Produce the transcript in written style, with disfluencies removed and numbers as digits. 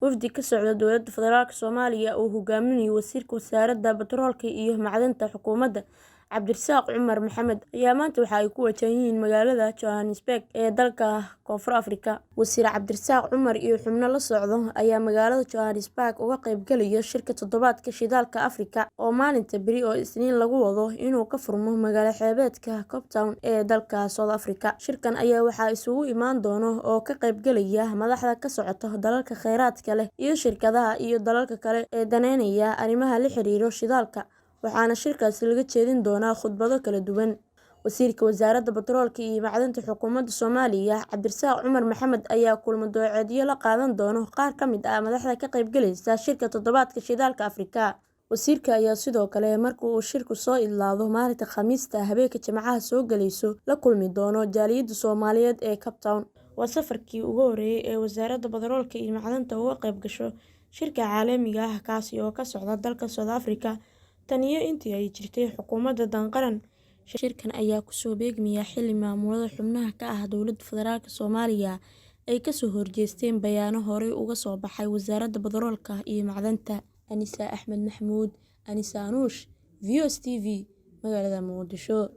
Wafdi ka socda Dowladda Federaalka Soomaaliya oo uu hogaaminayo Wasiirka Wasaaradda Batroolka iyo Macdanta Xukuumadda Cabdirasaaq Cumar Maxamed ayaa maanta waxa ay ku wajahan yihiin magaalada Johannesburg ee dalka Koonfur Afrika. Wasiir Cabdirasaaq Cumar iyo xubno la socda ayaa magaalada Johannesburg uga qayb galaya shirka toddobaadka shidaalka Afrika oo maalinta beri oo Isniin lagu wado inuu ka furmo magaalo xeebeedka Cape Town ee dalka South Africa. Shirkan ayaa waxaa isugu imaan doona oo ka qayb galaya madaxda ka socota dalalka kheyraadka leh iyo shirkadaha iyo dalalka kale ee daneynaya arrimaha la xiriira shidaalka, waxaana shirkaasi laga jeedin doonaa khudbado kala duwan. Wasiirka Wasaaradda Batroolka iyo Macdanta Xukuumadda Soomaaliya Cabdirasaaq Cumar Maxamed ayaa kulamo doceedyo la qaadan doona qaar ka mid ah madaxda ka qayb galaysa shirka toddobaadka shidaalka Afrika. Wasiirka ayaa sidoo kale marka uu shirku soo idlaado maalinta Khamiista habeenka Jimcaha soo galayso la kulmi doona jaaliyadda Soomaaliyeed ee Cape Town. Waa safarkii ugu horreeyay ee Wasaaradda Batroolka iyo Macdanta uga qayb gasho shirka caalamiga ah kaasi oo ka socda dalka South Africa tan iyo intii ay jirtay xukuumadda Danqaran. Shirkan ayaa ku soo beegmaya xilli maamulada xubnaha ka ah Dowladda Federaalka Soomaaliya ay ka soo horjeesteen bayaanno horey uga soo baxay Wasaaradda Batroolka iyo Macdanta. Anisa Axmed Maxamuud, Anisa Anuush, VOS TV, magaalada Muqdisho.